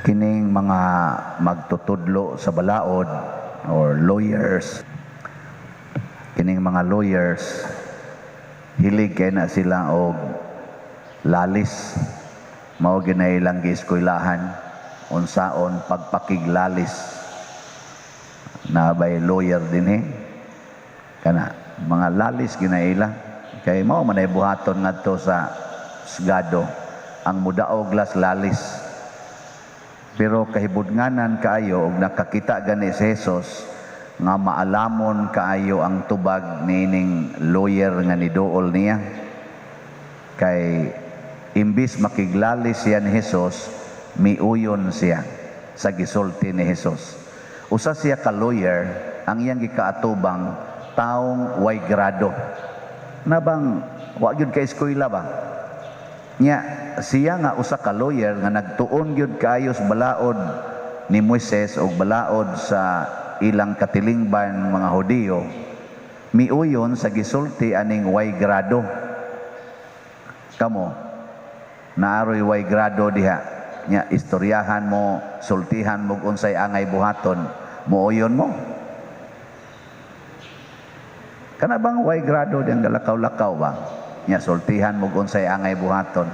Kining mga magtutudlo sa balaod or lawyers, kining mga lawyers, hilig kay na sila og lalis. Mao ginay ilang gieskwelahan, unsaon pagpakiglalis. Na bay lawyer dinhi? Kana mga lalis ginaila kay mao man ay buhaton ngadto sa husgado, ang mudaog las lalis. Pero kahibudnganan kaayo og nakakita gani si Jesus nga maalamon kaayo ang tubag niining lawyer nga niduol niya, kay imbis makiglalis siya ni Jesus, miuyon siya sa gisulti ni Jesus. Usa siya ka lawyer, ang iyang gikaatubang taong way grado na bang wa gyud ka eskwela ba. Nya siya nga usa ka lawyer nga nagtuon gyud kaayo sa balaod ni Moises og balaod sa ilang katilingban mga Hudiyo, miuyon sa gisulti aning way grado. Kamo, naaroy way grado diha? Nya istoryahan mo, sultihan mo unsay angay buhaton, muuyon mo? Kana bang way grado diyang galakaw-lakaw ba? Nya sultihan mo unsay angay buhaton.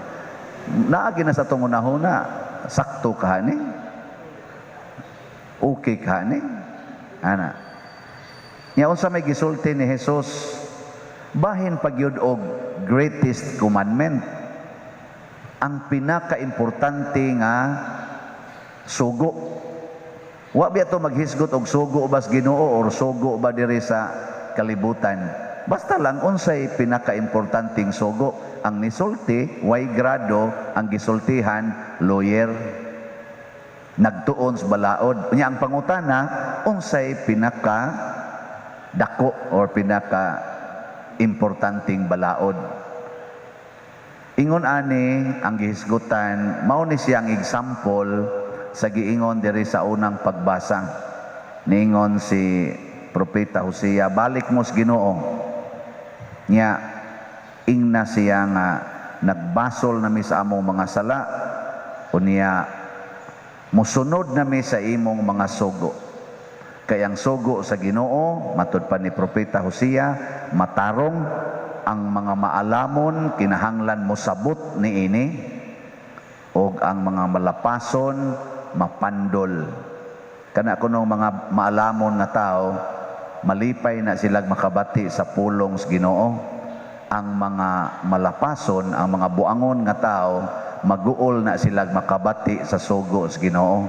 Naagi na sa atong hunahuna, sakto ka ni? Okay ka ni? Ana. Nya unsa may gisulti ni Jesus? Bahin pagyud og greatest commandment, ang pinakaimportante nga sugo. Wa biya to maghisgot og sugo bas Ginoo or sugo ba diri sa kalibutan. Basta lang unsay pinakaimportanteng sugo. Ang nisulti way grado, ang gisultihan lawyer, nagtuon sa balaod. Unya ang pangutana, unsay pinaka dako or pinaka importanteng balaod? Ingon ani ang gihisgutan, mao ni siyang example sa giingon diri sa unang pagbasa. Niingon si Propeta Hosea, "Balik mo sa Ginoo." Nya ingna siya nga nagbasol na mi sa among mga sala, unya musunod na mi sa imong mga sugo. Kay ang sugo sa Ginoo, matud pa ni Propeta Hosea, matarong. Ang mga maalamon kinahanglan mosabot niini og ang mga malapason mapandol. Kana kunong mga maalamon nga tao, malipay na silang makabati sa pulong sa Ginoo. Ang mga malapason, ang mga buangon nga tao, maguol na silang makabati sa sugo sa Ginoo.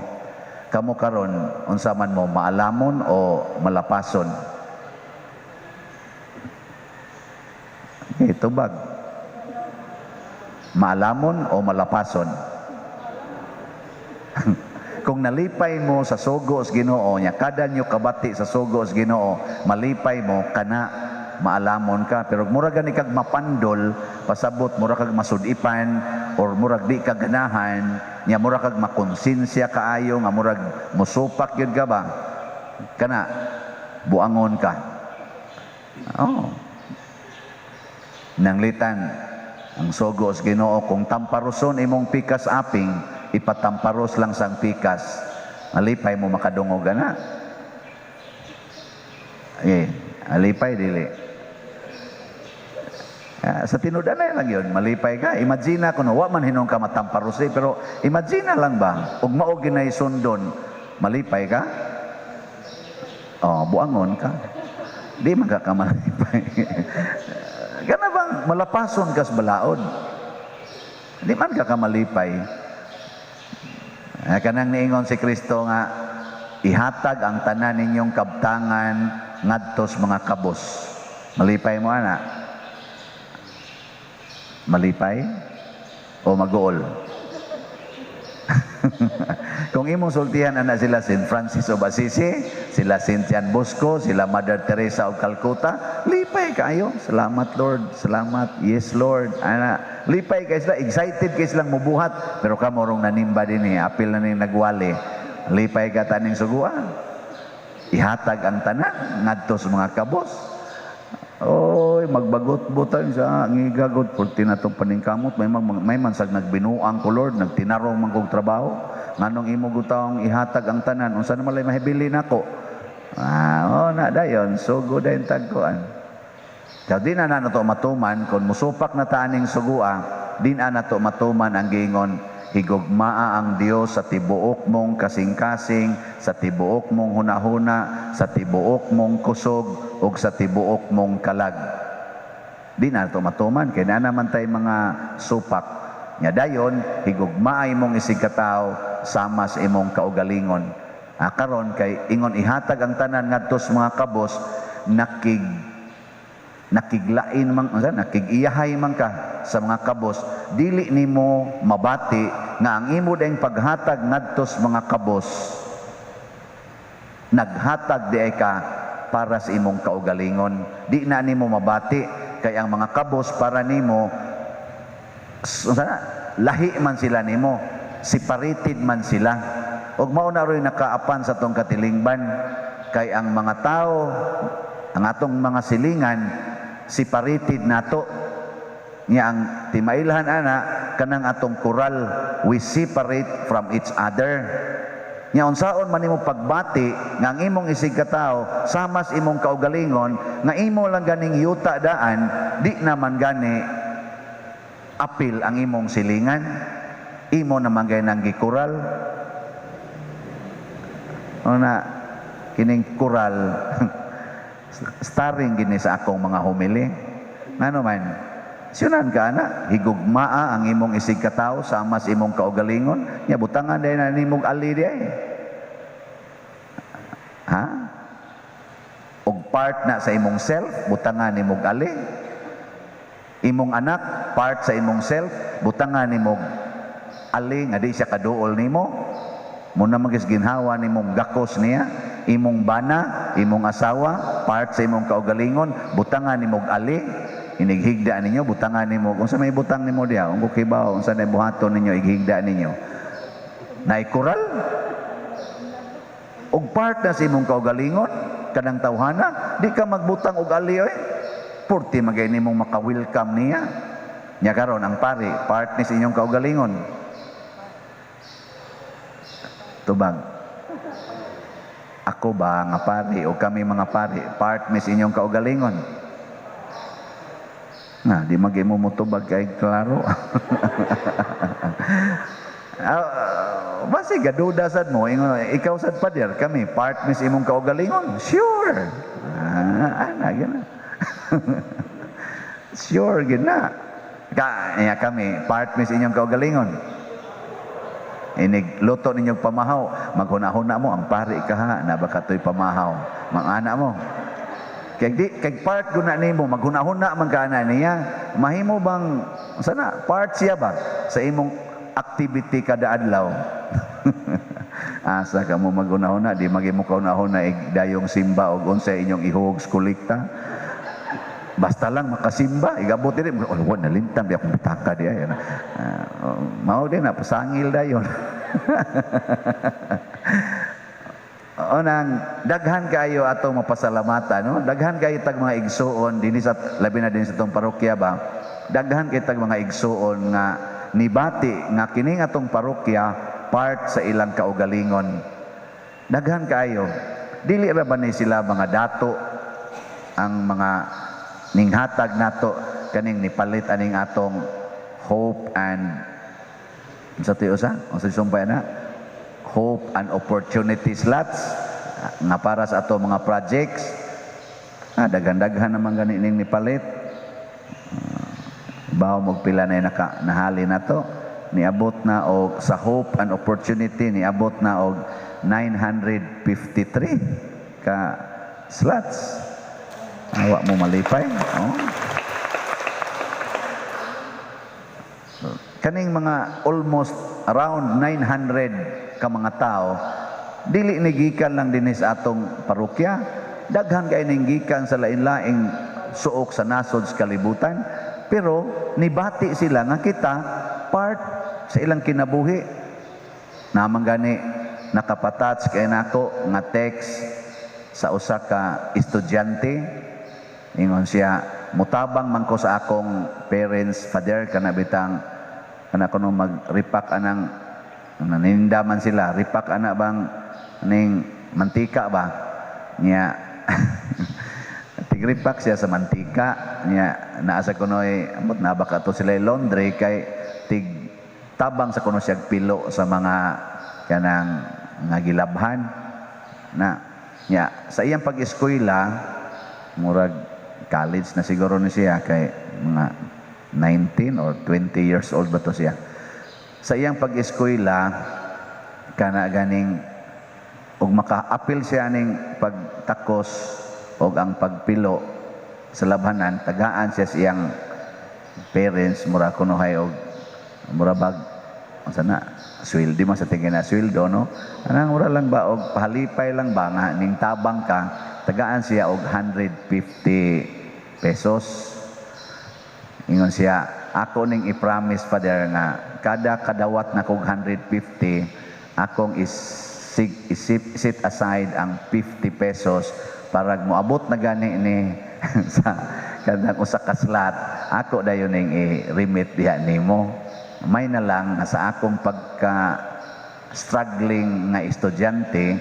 Kamo karon, unsa man mo, maalamon o malapason? Okay, tubag. Maalamon o malapason? Kung nalipay mo sa sugo sa Ginoo nya kada nyo kabati sa sugo sa Ginoo, malipay mo, kana maalamon ka. Pero mura gani kag mapandol, pasabot mura kag masudipan or murag di ka ganahan nya, mura kag makonsensya kaayo nga murag musupak gyud ka ba, kana buangon ka. Oh. Nanglitan ang sugo sa Ginoo, kung tamparoson imong pikas aping, ipatamparos lang sang pikas. Malipay mo makadungog ana? Eh, alipay dili? Ah, sa tinud-anay lang yun, malipay ka. Imagine kuno wa man hinong ka matamparos eh, pero imagine lang ba, ug mao ginay sundon, malipay ka? Oh, buangon ka. Di man ka kamalipay. Kana bang malapason kas balaod? Di man ka kamalipay. Eh, kanang niingon si Kristo nga ihatag ang tanan ninyong kabtangan ngadtos mga kabos. Malipay mo ana? Malipay o maguol? Kung imong sultihan ana sila Saint Francis of Assisi, sila Saint John Bosco, sila Mother Teresa of Calcutta, lipay kayo. "Salamat, Lord, salamat. Yes, Lord." Ana, lipay kay sila, excited kay silang mubuhat, pero kamo rong nanimba din eh, apil na ning nagwali. Lipay ka taning suguan? Ihatag ang tanan ngadto sa mga kabos. Oy, magbagot-butan sa ngigagod pulti na tong paningkamot, may man sag nagbinuang ko, Lord, nagtinarong man kog trabaho. Nganong imo gutawong ihatag ang tanan, unsa naman lay mahibili nako? Ah, oh, na dayon, sugo dayon tagkuan. Kaya di na nato matuman kung musupak na taaning sugua, di na nato matuman ang giingon, higugmaa ang Dios sa tibuok mong kasing-kasing, sa tibuok mong hunahuna, sa tibuok mong kusog, ug sa tibuok mong kalag. Di na nato matuman, kay naa naman tay mga supak. Nya dayon, higugmaa imong isig katawo sama sa imong kaugalingon. Ah, karon kay ingon ihatag ang tanan ngadto sa mga kabos, nakiglain man unsa, nakigiyahay man ka sa mga kabos, dili nimo mabati nga ang imo dayong paghatag ngadto sa mga kabos, naghatag di ay ka para sa imong kaugalingon. Di na nimo mabati kay ang mga kabos para nimo unsa na, lahi man sila nimo, separated man sila. Ug mao na ro'y nakaapan sa tong katilingban, kay ang mga tao, ang atong mga silingan, separated nato. Nya ang timailhan ana kanang atong kural, we separate from each other. Nya unsaon man nimo pagbati nga ang imong isig katawo sama sa imong kaugalingon, nga imo lang ganing yuta daan, di naman gani apil ang imong silingan, imo naman gay nang gikural. Una kining kural starring gini sa akong mga homily. Ngano man, siyunan ka ana, higugmaa ang imong isig katawo sama sa imong kaugalingon, nya butangan day na nimong ali di ay. Ha? Og part na sa imong self, butangan nimog ali. Imong anak, part sa imong self, butangan nimog ali nga di siya kaduol nimo. Muna magis ginhawa nimong gakos niya. Imong bana, imong asawa, part sa imong kaugalingon, butangan nimog ali. Inighigda ninyo, butangan nimo. Kung sa may butang nimo diha, kung kibaw, unsa na buhaton ninyo, ighigda ninyo. Naikural. Og part na sa imong kaugalingon, kanang tawhana, di ka magbutang og ali oy. Purti magay nimong maka-welcome niya. Nya karon ang pari, part ni sa inyong kaugalingon. Tubag. Ako ba nga pari o kami mga pari, part mi sa inyong kaugalingon? Na, di magay mo motubag kay klaro. Basi gaduda sad mo, ingon, ikaw sad pader, kami part mi sa imong kaugalingon. Sure. Ah, ana gina. Sure gina. Ka, iya kami part mi sa inyong kaugalingon. Inig luto ninyong pamahaw, maghuna-huna mo ang pari ka ha, na baka to'y pamahaw. Mga anak mo. Kay di kay part guna nimo, maghuna-huna man ka ana niya, mahimo bang sana part siya ba sa imong activity kada adlaw? Asa ka mo maghuna-huna, di magimo kauna-huna dayong simba og unsa inyong ihog kolekta. Basta lang makasimba, igabot diri, oh, wa nalintang di akong pitaka di ay. Mao din na pasangil dayon. Unang daghan kayo atong mapasalamatan, no? Daghan kayo tag mga igsuon dinhi sa labi na din sa atong parokya ba. Daghan kay tag mga igsuon nga nibati nga kini atong parokya part sa ilang kaugalingon. Daghan kayo. Dili ra ba ni sila mga dato ang mga ninghatag nato kaning nipalit aning atong hope and sa tuyo sa unsa sumpay na hope and opportunity slots nga para sa ato mga projects. Daghan-daghan naman gani ning nipalit. Bawo magpila na naka nahali na to, niabot na og sa hope and opportunity niabot na og 953 ka slots. Awa mo malipay. Oh. Kaning mga almost around 900 ka mga tao, dili ni gikan lang dinhi sa atong parokya, daghan kay ning gikan sa lain-laing suok sa nasod sa kalibutan, pero nibati sila nga kita part sa ilang kinabuhi. Naman gani nakapatats kay nako nga text sa usa ka estudyante. Ingon siya, "Mutabang man ko sa akong parents, Father, kana bitang kana kuno mag-repack anang naninda man sila, repack ana bang ning mantika ba niya." Tig-repack siya sa mantika niya, naa sa kunoy amot na baka to sila laundry kay tig tabang sa kuno siya pilo sa mga kanang nga gilabhan na niya. Sa iyang pag-eskwela, murag college na siguro ni siya kay mga 19 or 20 years old ba to siya. Sa iyang pag-eskwela, kana ganing og maka-apil siya ning pagtakos og ang pagpilo sa labhanan, tagaan siya sa iyang parents, mura kunohay og mura bag unsa na, sweldo man sa tingin na sweldo, no, anang mura lang ba og pahalipay lang ba nga ning tabang ka, tagaan siya og 150 pesos. Ingon siya, "Ako ning i-promise, Father, nga kada kadawat na kog 150, akong isig, isip, set aside ang 50 pesos para moabot na gani ni sa kanang usa ka slot, ako dayon ning i-remit diha nimo. May na lang nga sa akong pagka struggling nga estudyante,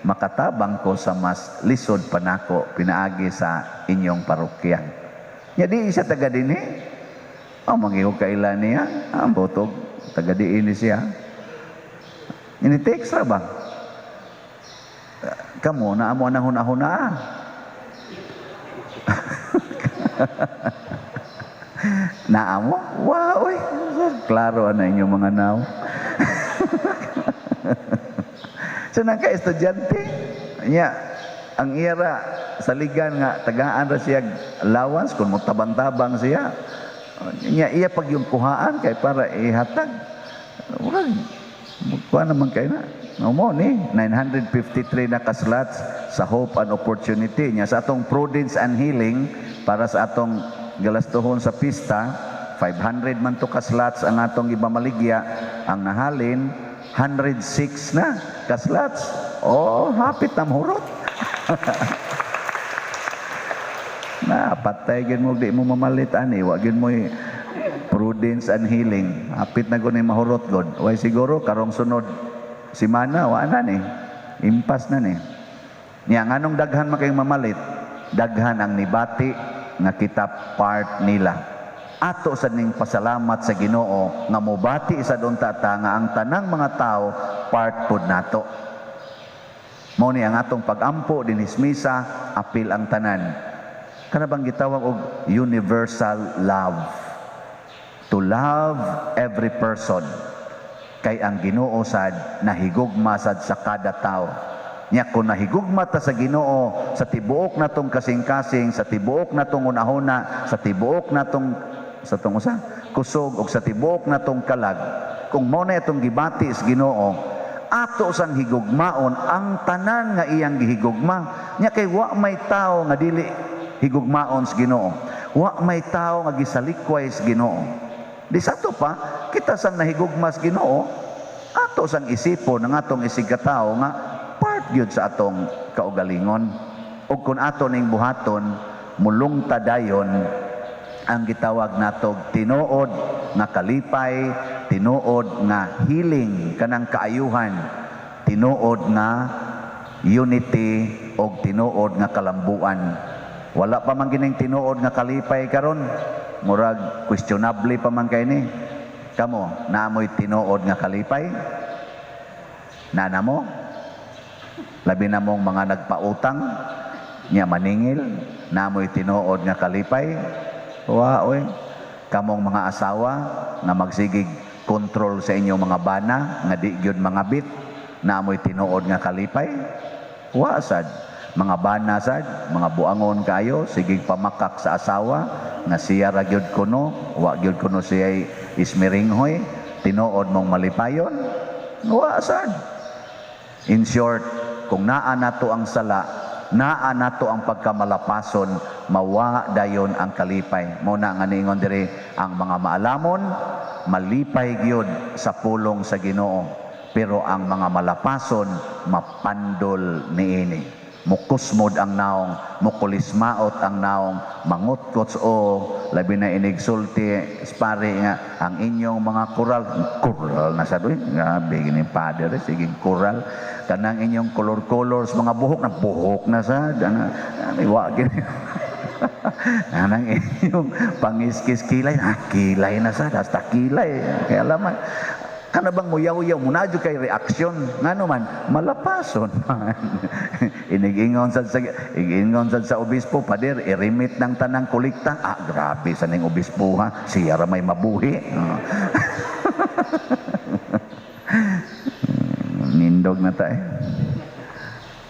makatabang ko sa mas lisod pa nako pinaagi sa inyong parokya." Nya di siya taga dinhi. Oh, mangihog kaila niya. Ah, botog taga diin ni siya. Ini text ra ba? Kamo na amo na huna-huna. Naamo? Wow, oy. Klaro ana inyong mga naw. So nang ka estudyante, nya ang ira saligan nga tagaan ra siya allowance kung motabang-tabang siya. Nya iya pag yung kuhaan kay para ihatag. Murag kuha naman kay na. No mo ni 953 na ka-slots sa Hope and Opportunity nya sa atong Prudence and Healing para sa atong galastuhon sa pista, 500 man to ka slots ang atong ibamaligya, ang nahalin 106 na ka slots. Oh, hapit na mahurot. Na patay gid mo di mo mamalit ani, wa gid mo Prudence and Healing. Hapit na gud ni mahurot god. Way siguro karong sunod simana wa na ni. Impas na ni. Nya nganong daghan man kayong mamalit? Daghan ang nibati nga kita part nila. Ato sa ning pasalamat sa Ginoo nga mobati sa unta ta nga ang tanang mga tao part pod nato. Mao ni ang atong pagampo dinhis misa, apil ang tanan. Kana bang gitawag og universal love. To love every person. Kay ang Ginoo sad nahigugma sad sa kada tao. Nya kung nahigugma ta sa Ginoo sa tibuok natong kasing-kasing, sa tibuok natong unahuna, sa tibuok natong sa tong usa kusog og sa tibuok natong kalag, kung mao na itong gibati sa Ginoo, ato sang higugmaon ang tanan nga iyang gihigugma. Nya kay wa may tao nga dili higugmaon sa Ginoo. Wa may tao nga gisalikway sa Ginoo. Di sa ato pa, kita sang nahigugma sa Ginoo, ato sang isipon ang atong isig katao nga part gyud sa atong kaugalingon. Ug kung ato ning buhaton, mulungta dayon ang gitawag natog tinuod nga kalipay, tinuod nga healing kanang kaayuhan, tinuod nga unity og tinuod nga kalambuan. Wala pa man gining tinuod nga kalipay karon, murag questionable pa man kay ni. Kamo, naamoy tinuod nga kalipay? Nana mo? Labi na mong mga nagpautang, nya maningil, naamoy tinuod nga kalipay? Wa oy. Kamong mga asawa nga magsigig kontrol sa inyong mga bana nga di gyud mga bit, naamoy tinuod nga kalipay? Wa sad. Mga bana sad, mga buangon kayo, sigig pamakak sa asawa nga siya ra gyud kuno, wa gyud kuno siya ismiringhoy, tinuod mong malipayon? Wa sad. In short, kung naa nato ang sala, naa nato ang pagkamalapason, mawa dayon ang kalipay. Mao na nga niingon diri ang mga maalamon malipay gyud sa pulong sa Ginoo, pero ang mga malapason mapandol niini. Mukusmod ang naong, mukulismaot ang naong, mangutkots o labi na inigsulti pare nga ang inyong mga koral, koral na sa doy, grabe gini father, sige koral, kanang inyong color-colors mga buhok na buhok na sa, ana, wa gini. Anang inyong pangiskis kilay, ah, kilay na sa, hasta kilay, kaya laman. Kana bang muyaw-yaw mo na kay reaksyon ngano man malapason man. Inigingon sad sa igingon sad sa obispo, "Pader, i-remit ng tanang kolekta." Ah, grabe sa ning obispo ha, siya ra may mabuhi. Oh. Nindog na ta eh.